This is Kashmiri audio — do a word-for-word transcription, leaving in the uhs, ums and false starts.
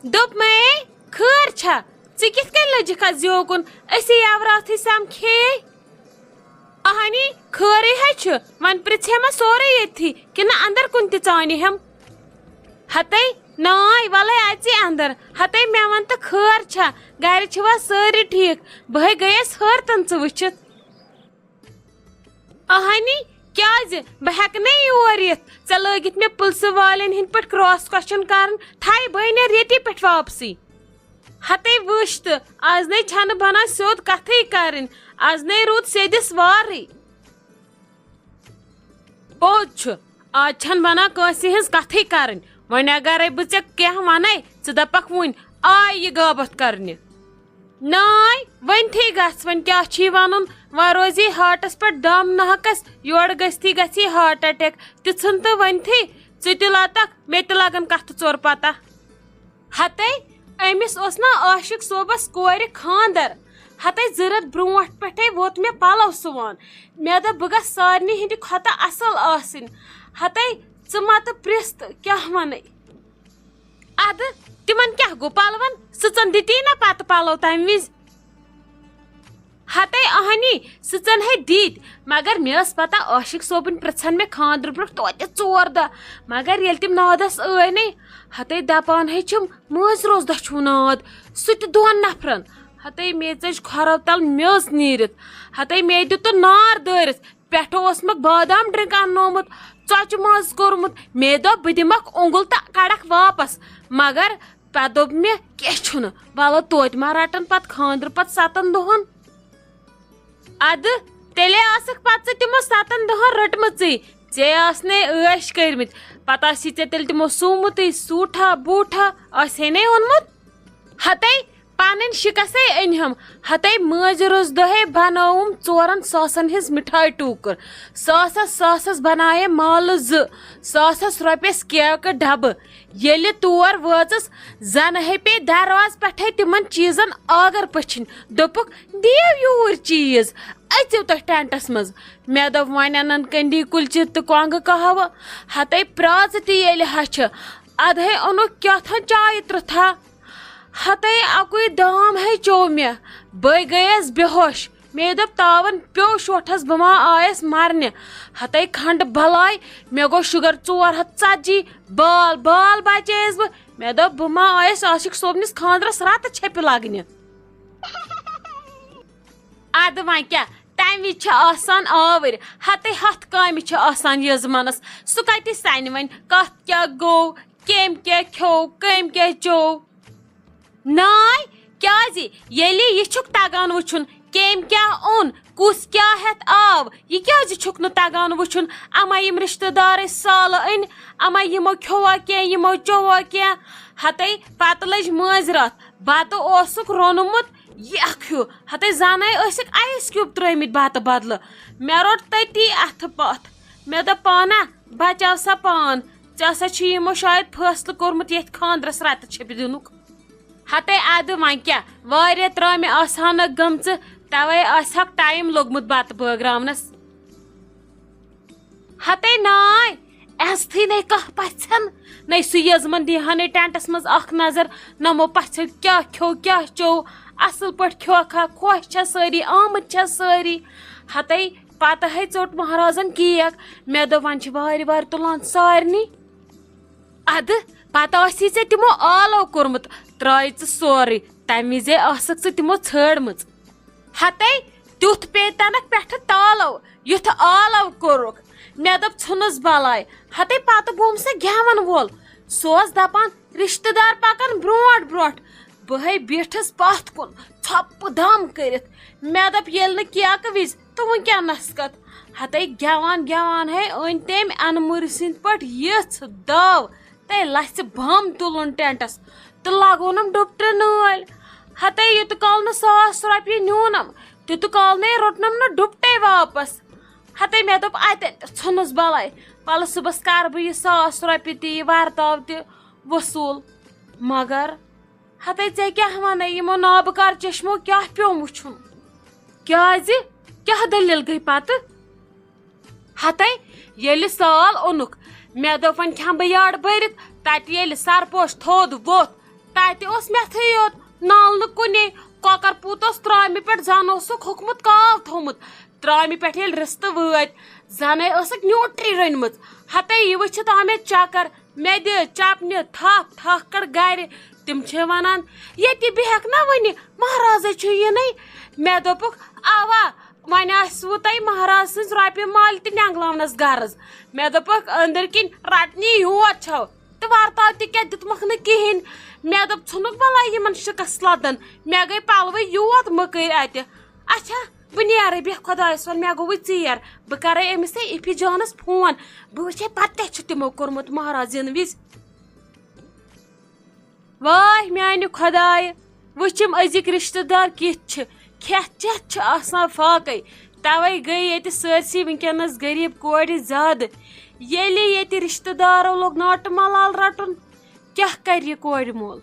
دوٚپ مے، خٲر چھا؟ ژٕ کِتھ کٔنۍ لٔجِکھ اَتھ زیوکُن؟ أسی یورٕ راتھٕے سمکھے۔ اہنی، خٲرٕے ہے چھُ۔ وۄنۍ پرٛژھے ما سورُے ییٚتھی، کِنہٕ اندر کُن تہِ ژانہِ ہٮ۪م؟ ہتے، ناے، وَلَے اَژِ اندر۔ ہتے، مےٚ وَن تہٕ، خٲر چھا؟ گرِ چھِوا سٲری ٹھیٖک؟ بہٕ ہے گٔیَس حٲرتن ژٕ وٕچھِتھ۔ اہنی، کیازِ؟ بہٕ ہیٚکہٕ نے یور یِتھ۔ ژےٚ لٲگِتھ مےٚ پُلسہٕ والٮ۪ن ہٕنٛدۍ پٲٹھۍ cross question کرٕنۍ۔ تھایہِ بہٕ نیرٕ ییٚتی پٮ۪ٹھ واپسٕے۔ ہتے وٕچھ تہٕ، از نے چھنہٕ بنان سیوٚد کتھٕے کرٕنۍ۔ از نے روٗد سیٚدِس وارٕے۔ پوٚز چھُ، از چھنہٕ بنان کٲنٛسہِ ہٕنٛز کتھٕے کرٕنۍ۔ وۄنۍ اگرے بہٕ ژےٚ کینٛہہ ونَے، ژٕ دپکھ وُنۍ آے یہِ غٲبت کرنہِ۔ ناے، ؤنتھٕے گژھ، وۄنۍ کیٛاہ چھی وَنُن؟ وۄنۍ روزی heartس پٮ۪ٹھ دم ناکس، یورٕ گٔژھتھی گژھی heart attack۔ تہِ ژھٕن تہٕ ؤنتھٕے، ژٕ تہِ لتکھ، مےٚ تہِ لگن کتھٕ ژور پتہ۔ ہتے، أمِس اوس نا عاشق صٲبس کورِ خاندر؟ ہتے، زٕ رٮ۪تھ برونٛٹھ پٮ۪ٹھے ووت مےٚ پلو سُوان۔ مےٚ دوٚپ، بہٕ گژھٕ سارنٕے ہٕنٛدِ کھۄتہٕ اصل آسٕنۍ۔ ہتے، ژٕ مہ تہٕ پرٛژھ تہٕ کیٛاہ ونے؟ ادٕ تِمن کیٛاہ گوٚو پلون؟ سٕژن دِتی نا پتہٕ پلو تمہِ وِزِ؟ ہتے اہنی، سٕژن ہے دِتۍ، مگر مےٚ ٲس پتہ عاشق صٲبٕنۍ پرژھن مےٚ خاندرٕ برونٛٹھ توتہِ ژور دۄہ۔ مگر ییٚلہِ تِم نادس ٲے نے، ہتے دپان ہے چھِم مٲنٛزِ روزدہ چھُو ناد، سُہ تہِ دۄن نفرن۔ ہتے مے ژٔج کھۄرو تل میٚژ نیٖرِتھ۔ ہتے مے دیُت نار دٲرِتھ۔ پٮ۪ٹھٕ اوسمَکھ بادام drink اَننومُت، ژۄچہِ منٛز کوٚرمُت۔ مے دوٚپ، بہٕ دِمَکھ اوٚنٛگُل تہٕ کَڑَکھ واپَس۔ مگر پَتہٕ دوٚپ مےٚ، کینٛہہ چھُنہٕ، وَلہٕ توتہِ ما رَٹَن پَتہٕ خانٛدرٕ پَتہٕ سَتَن دۄہَن۔ اَدٕ تیٚلے آسَکھ پَتہٕ ژٕ تِمو سَتَن دۄہَن رٔٹمٕژٕے۔ ژےٚ آسنے عٲش کٔرمٕتۍ، پَتہٕ آسی ژےٚ تیٚلہِ تِمو سُومُتٕے سوٗٹھا بوٗٹھا، آسہِ ہے نے اوٚنمُت۔ ہَتے پنٕنۍ شِکسے أنۍ ہم۔ ہتے مٲنٛزِ روٚس دۄہے بنٲوٕم ژورن ساسن ہٕنٛز مِٹھٲے ٹوٗکر۔ ساسس ساسس بنایے مالہٕ زٕ، ساسس رۄپیس کیکہٕ ڈبہٕ۔ ییٚلہِ تور وٲژٕس، زنہٕ ہے پیٚیہِ دروازٕ پٮ۪ٹھے تِمن چیٖزن آگر پٔچھِنۍ۔ دوٚپُکھ، "دِیِو یوٗرۍ چیٖز، أژِو تُہۍ ٹینٹس منٛز۔" مےٚ دوٚپ، "وۄنۍ انن کنڈی کُلچہِ تہٕ کۄنٛگہٕ قہوٕ۔" ہتے پرٛاژٕ تہِ ییٚلہِ ہچھِ، ادہے اوٚنُکھ کیٛاہ تھام چایہِ ترٛتھا۔ ہتے اکُے دام ہے چوو مےٚ، بے گٔیس بے ہوش۔ مے دوٚپ، تاون پیوٚو شوٹھس، بہٕ ما آیس مرنہِ۔ ہتے کھنڈ بلاے، مےٚ گوٚو شُگر ژور ہتھ ژتجی، بال بال بچییس بہٕ۔ مےٚ دوٚپ، بہٕ ما آیس عاشق صٲبنِس خاندرس رتہٕ چھپہِ لگنہِ۔ ادٕ وۄنۍ کیٛاہ، تمہِ وِزِ چھِ آسان آوٕرۍ، ہتے ہتھ کامہِ چھِ آسان یزمانس۔ سُہ کتہِ سنہِ وۄنۍ، کتھ کیٛاہ گوٚو، کٔمۍ کیٛاہ کھیوٚو، کٔمۍ کیٛاہ چوٚو۔ ناے، کیازِ؟ ییٚلہِ یہِ چھُکھ تگان وٕچھُن، کٔمۍ کیٛاہ اوٚن، کُس کیٛاہ ہٮ۪تھ آو، یہِ کیازِ چھُکھ نہٕ تگان وٕچھُن؟ اما یِم رشتہٕ دارے سالہٕ أنۍ، اما یِمو کھیوٚوا کینٛہہ، یِمو چوٚوا کینٛہہ۔ ہتے پتہٕ لٔج مٲنٛزِ راتھ، بتہٕ اوسُکھ روٚنمُت یہِ اکھ ہیوٗ، ہتے زانے ٲسِکھ ice cube ترٲومٕتۍ بتہٕ بدلہٕ۔ مےٚ روٚٹ تٔتی اتھٕ پتھ۔ مےٚ دوٚپ، "پانا، بچاو سا پان، ژےٚ ہسا چھُ یِمو شاید فٲصلہٕ کوٚرمُت یتھ خاندرس رتہٕ چھپہِ دِنُک۔" ہتے ادٕ وۄنۍ کیٛاہ، واریاہ ترامہِ آسہٕ ہنکھ گٔمژٕ، توے آسہِ ہکھ ٹایم لوٚگمُت بتہٕ بٲگراونس۔ ہتے ناے، عزتھٕے نے کانٛہہ پژھن، نے سُہ یزمن دیہانے ٹینٹس منٛز اکھ نظر، نمو پژھو کیٛاہ کھیوٚو کیٛاہ چوٚو، اصل پٲٹھۍ کھیوٚکھا، خۄش چھا سٲری، آمٕتۍ چھا سٲری۔ ہتے پتہٕ ہے ژوٚٹ مہرازن کیک۔ مےٚ دوٚپ، وۄنۍ چھِ وارِ وارِ تُلان سارنٕے۔ ادٕ پتہٕ آسی ژےٚ تِمو آلو کوٚرمُت، ترٛایہِ ژٕ سورُے، تمہِ وِزے ٲسٕکھ ژٕ تِمو ژھٲڑمٕژ۔ ہتے تیُتھ پیٚیہِ تنکھ پٮ۪ٹھٕ تالو، یُتھ آلو کوٚرُکھ۔ مےٚ دوٚپ، ژھُنُس بلاے۔ ہتے پتہٕ گوٚم سُہ گٮ۪ون وول، سُہ اوس دپان، رشتہٕ دار پکن برونٛٹھ برونٛٹھ۔ بہٕ ہے بیٖٹھٕس پتھ کُن، ژھۄپہٕ دم کٔرِتھ۔ مےٚ دوٚپ، ییٚلہِ نہٕ کیکہٕ وِزِ تہٕ وۄنۍ کیٛاہ نسکت؟ ہتے گٮ۪وان گٮ۪وان ہے أنۍ تٔمۍ انمُرِ سٕنٛدۍ پٲٹھۍ یِژھ دو، تہٕ لژھِ بم تُلُن ٹینٹس تہٕ لگوونم ڈُپٹہٕ نٲلۍ۔ ہتے یوٗتہٕ کال نہٕ ساس رۄپیہِ نیوٗنم، تیوٗتہٕ کال نے روٚٹنم نہٕ ڈُپٹے واپس۔ ہتے مےٚ دوٚپ، اتہِ ژھُنُس بلاے، ولہٕ صُبحس کرٕ بہٕ یہِ ساس رۄپیہِ تہِ، یہِ ورتاو تہِ وصوٗل۔ مگر ہتے ژےٚ کیٛاہ ونے، یِمو نابکار چشمو کیٛاہ پیوٚم وُچھُن؟ کیٛازِ؟ کیٛاہ دٔلیٖل گٔے پتہٕ؟ ہتے ییٚلہِ سال اوٚنُکھ، مےٚ دوٚپ، وۄنۍ کھٮ۪مہٕ بہٕ یٔڈ بٔرِتھ۔ تتہِ ییٚلہِ سرپوش تھوٚد ووٚتھ، تَتہِ اوس میٚتھٕے یوت، نالنہٕ کُنے۔ کۄکر پوٗت اوس ترٛامہِ پٮ۪ٹھ، زَن اوسُکھ ہوٚکھمُت کال تھوٚومُت۔ ترٛامہِ پٮ۪ٹھ ییٚلہِ رِستہٕ وٲتۍ، زَنَے ٲسٕکھ نیوٗٹری رٔنمٕژ۔ ہَتے یہِ وٕچھِتھ آو مےٚ چَکر۔ مےٚ دِ چَپنہِ تھَپھ، ٹھَکھ کٔڑ گَرِ۔ تِم چھِ وَنان، "ییٚتہِ بیٚہَکھ نا وٕنہِ، مہرازَے چھُ یِنَے۔" مےٚ دوٚپُکھ، "اَوا، وۄنۍ آسِوٕ تۄہہِ مہراز سٕنٛز رۄپیہِ مالہِ تہِ نٮ۪نٛگلاونَس غرض۔" مےٚ دوٚپُکھ، "أنٛدٕرۍ کِنۍ رَٹنی یوت چھَو تہٕ ورتاو تہِ کیٛاہ دیُتمَکھ نہٕ کِہیٖنۍ۔" مےٚ دوٚپ، "ژھٕنُکھ بَلاے یِمَن شِکَس لَدَن۔" مےٚ گٔے پَلوٕے یوت مٔکٕرۍ اَتہِ۔ اچھا، بہٕ نیرٕ، بیٚہہ خۄدایَس وَن، مےٚ گوٚوُے ژیر۔ بہٕ کَرَے أمِس ہے اِفی جانَس فون۔ بہٕ وٕچھے پَتہٕ کیٛاہ چھُ تِمو کوٚرمُت مہراز یِنہٕ وِزِ۔ واے میانہِ خۄدایہِ، وٕچھِم أزِکۍ رِشتہٕ دار کِتھ چھِ، کھٮ۪تھ چٮ۪تھ چھِ آسان فاقَے۔ تَوَے گٔے ییٚتہِ سٲرسٕے وٕنکیٚنَس غریٖب کورِ زیادٕ۔ ییٚلہِ ییٚتہِ رِشتہٕ دارو لوٚگ ناٹہٕ ملال رَٹُن، کیٛاہ کَرِ یہِ کورِ مول؟